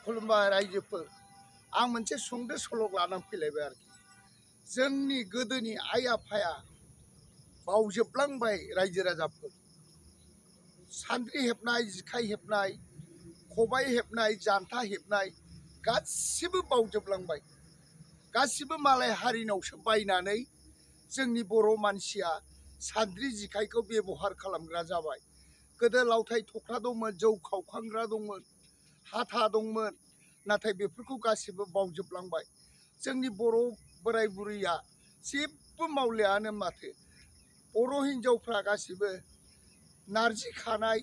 खुलुमबाय रायजोफोर आं मोनसे सुंद' सल' लानानै फैलायबाय आरोखि जोंनि गोदोनि आइ आफाया बावजोबलांबाय रायजो राजाफोर सान्द्रि हेबनाय जिखाइ हेबनाय खबाइ हेबनाय जान्था हेबनाय गासिबो बावजोबलांबाय गासिबो मालाय हारिनावसो बायनानै जोंनि बर' मानसिया सान्द्रि जिखाइखौ बेबहार खालामग्रा जाबाय गोदो लावथाइ थख्रा दंमोन जौ खावखांग्रा दंमोन हाथा दंमोन नाथाय बेफोरखौ गासिबो बावजोबलांबाय जोंनि बर' बोराय बुरैया जेबो मावलियानो माथो बर' हिनजावफ्रा गासिबो नारजि खानाय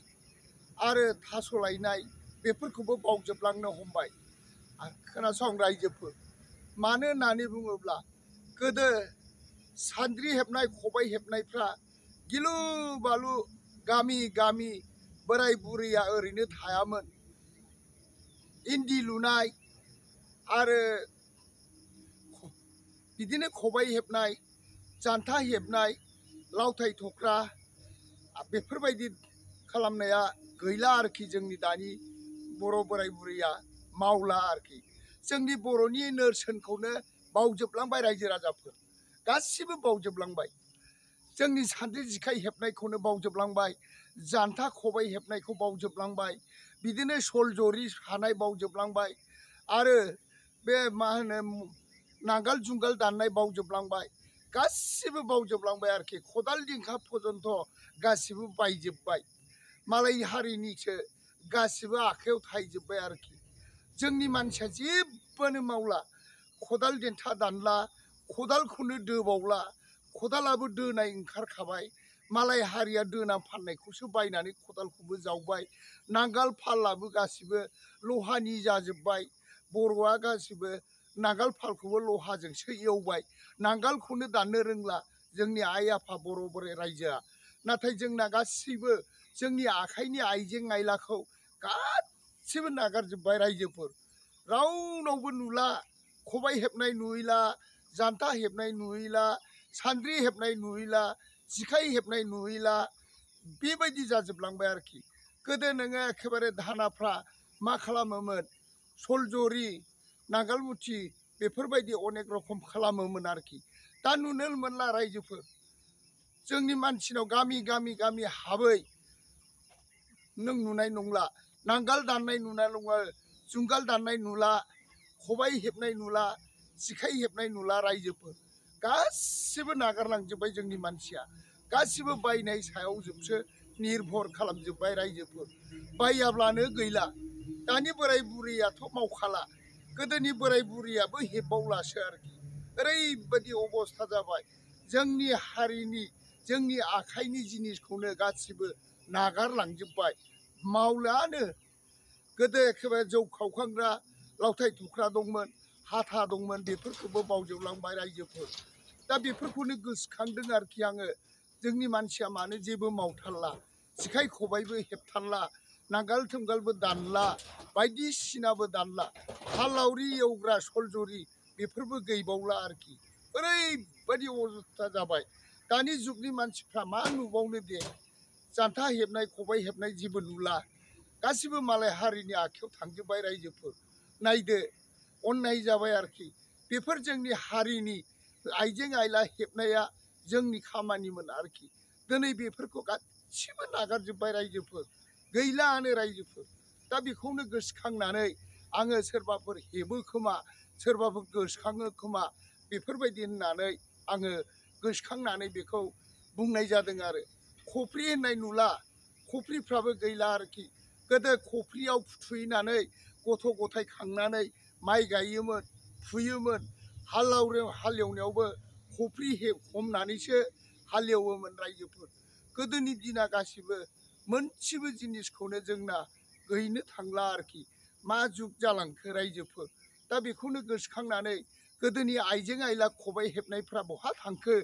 आरो थास' लायनाय बेफोरखौबो बावजोबलांनो हमबाय खोनासं रायजोफोर मानो होननानै बुङोब्ला गोदो सान्द्रि हेबनाय खबाइ हेबनायफ्रा गिलु बालु गामि गामि बोराय बुरैया ओरैनो थायामोन इन्दि लुनाय आरो बिदिनो खबाइ हेबनाय जान्था हेबनाय लावथाइ थख्रा बेफोरबायदि खालामनाया गैला आरोखि जोंनि दानि बर' बोराय बुरैया मावला आरोखि जोंनि बर'नि नेरसोनखौनो बावजोबलांबाय रायजो राजाफोर गासिबो बावजोबलांबाय जोंनि सान्द्रि जिखाइ हेबनायखौनो बावजोबलांबाय जान्था खबाइ हेबनायखौ बावजोबलांबाय बिदिनो सल जरि सानाय बावजोबलांबाय आरो बे मा होनो नांगाल जुंगाल दाननाय बावजोबलांबाय गासिबो बावजोबलांबाय आरोखि खदाल दिंखा पर्यन्त गासिबो बायजोबबाय मालाय हारिनिसो गासिबो आखायाव थायजोबबाय आरोखि जोंनि मानसिया जेबोनो मावला खदाल देन्था दानला खदालखौनो दोबावला खदालाबो दोनाय ओंखारखाबाय मालाय हारिया दोना फाननायखौसो बायनानै खदालखौबो जावबाय नांगाल फालाबो गासिबो लहानि जाजोबबाय बर'आ गासिबो नांगाल फालखौबो लहाजोंसो एवबाय नांगालखौनो दाननो रोंला जोंनि आइ आफा बर' बोराइ रायजोआ नाथाय जोंना गासिबो जोंनि आखाइनि आइजें आइलाखौ गासिबो नागारजोब्बाय रायजोफोर रावनावबो नुला खबाइ हेबनाय नुयला जान्था हेबनाय नुयला सान्द्रि हेबनाय नुयला जिखाइ हेबनाय नुयला बेबायदि जाजोबलांबाय आरोखि गोदो नोङो एखेबारे दाहोनाफ्रा मा खालामोमोन सलजरि नांगाल मुथि बेफोरबायदि अनेक रखम खालामोमोन आरोखि दा नुनो मोनला रायजोफोर जोंनि मानसिनाव गामि गामि गामि हाबै नों नुनाय नंला नांगाल दाननाय नुनाय नङा जुंगाल दाननाय नुला खबाइ हेबनाय नुला जिखाइ हेबनाय नुला रायजोफोर गासिबो नागारलांजोब्बाय जोंनि मानसिया गासिबो बायनाय सायाव जोबसो निर्भर खालामजोब्बाय रायजोफोर बायाब्लानो गैला दानि बोराय बुरैयाथ' मावखाला गोदोनि बोराय बुरैयाबो हेबबावलासो आरोखि ओरैबायदि अबस्था जाबाय जोंनि हारिनि जोंनि आखाइनि जिनिसखौनो गासिबो नागारलांजोब्बाय मावलानो गोदो एखेबारे जौ खावखांग्रा लावथाइ थख्रा दंमोन हाथा दंमोन बेफोरखौबो बावजोबलांबाय रायजोफोर दा बेफोरखौनो गोसोखांदों आरोखि आङो जोंनि मानसिया मानो जेबो मावथारला जिखाइ खबाइबो हेबथारला नांगाल थुंगालबो दानला बायदिसिनाबो दानला हालावरि एवग्रा सलजरि बेफोरबो गैबावला आरोखि ओरैबायदि अबस्था जाबाय दानि जुगनि मानसिफ्रा मा नुबावनो दे जान्था हेबनाय खबाइ हेबनाय जेबो नुला गासिबो मालाय हारिनि आखायाव थांजोब्बाय रायजोफोर नायदो अननाय जाबाय आरोखि बेफोर जोंनि हारिनि आइजें आइला हेबनाया जोंनि खामानिमोन आरोखि दिनै बेफोरखौ गासिबो नागारजोब्बाय रायजोफोर गैलानो रायजोफोर दा बेखौनो गोसोखांनानै आङो सोरबाफोर हेबो खोमा सोरबाफोर गोसोखाङो खोमा बेफोरबायदि होननानै आङो गोसोखांनानै बेखौ बुंनाय जादों आरो खफ्रि होननाय नुला खफ्रिफ्राबो गैला आरोखि गोदो खफ्रियाव फुथुयैनानै गथ' गथाय खांनानै माइ गायोमोन फुयोमोन हालेवनायावबो खफ्रि हमनानैसो हालेवोमोन रायजोफोर गोदोनि दिना गासिबो मोनसेबो जिनिसखौनो जोंना गैनो थांला आरोखि मा जुग जालांखो रायजोफोर दा बेखौनो गोसोखांनानै गोदोनि आइजें आइला खबाइ हेबनायफ्रा बहा थांखो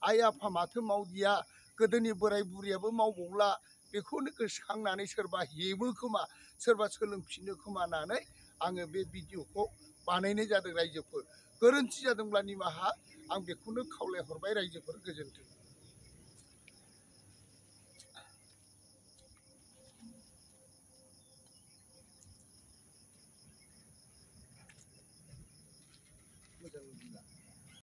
आइ आफा माथो मावदिया गोदोनि बोराय बुरैयाबो मावबावला बेखौनो गोसोखांनानै सोरबा हेबो खोमा सोरबा सोलोंफिनो खोमा होननानै आङो बे भिडिअखौ बानायनाय जादों रायजोफोर गोरोन्थि जादोंब्ला निमाहा आं बेखौनो खावलायहरबाय रायजोफोर गोजोन्थों। मोजां नुला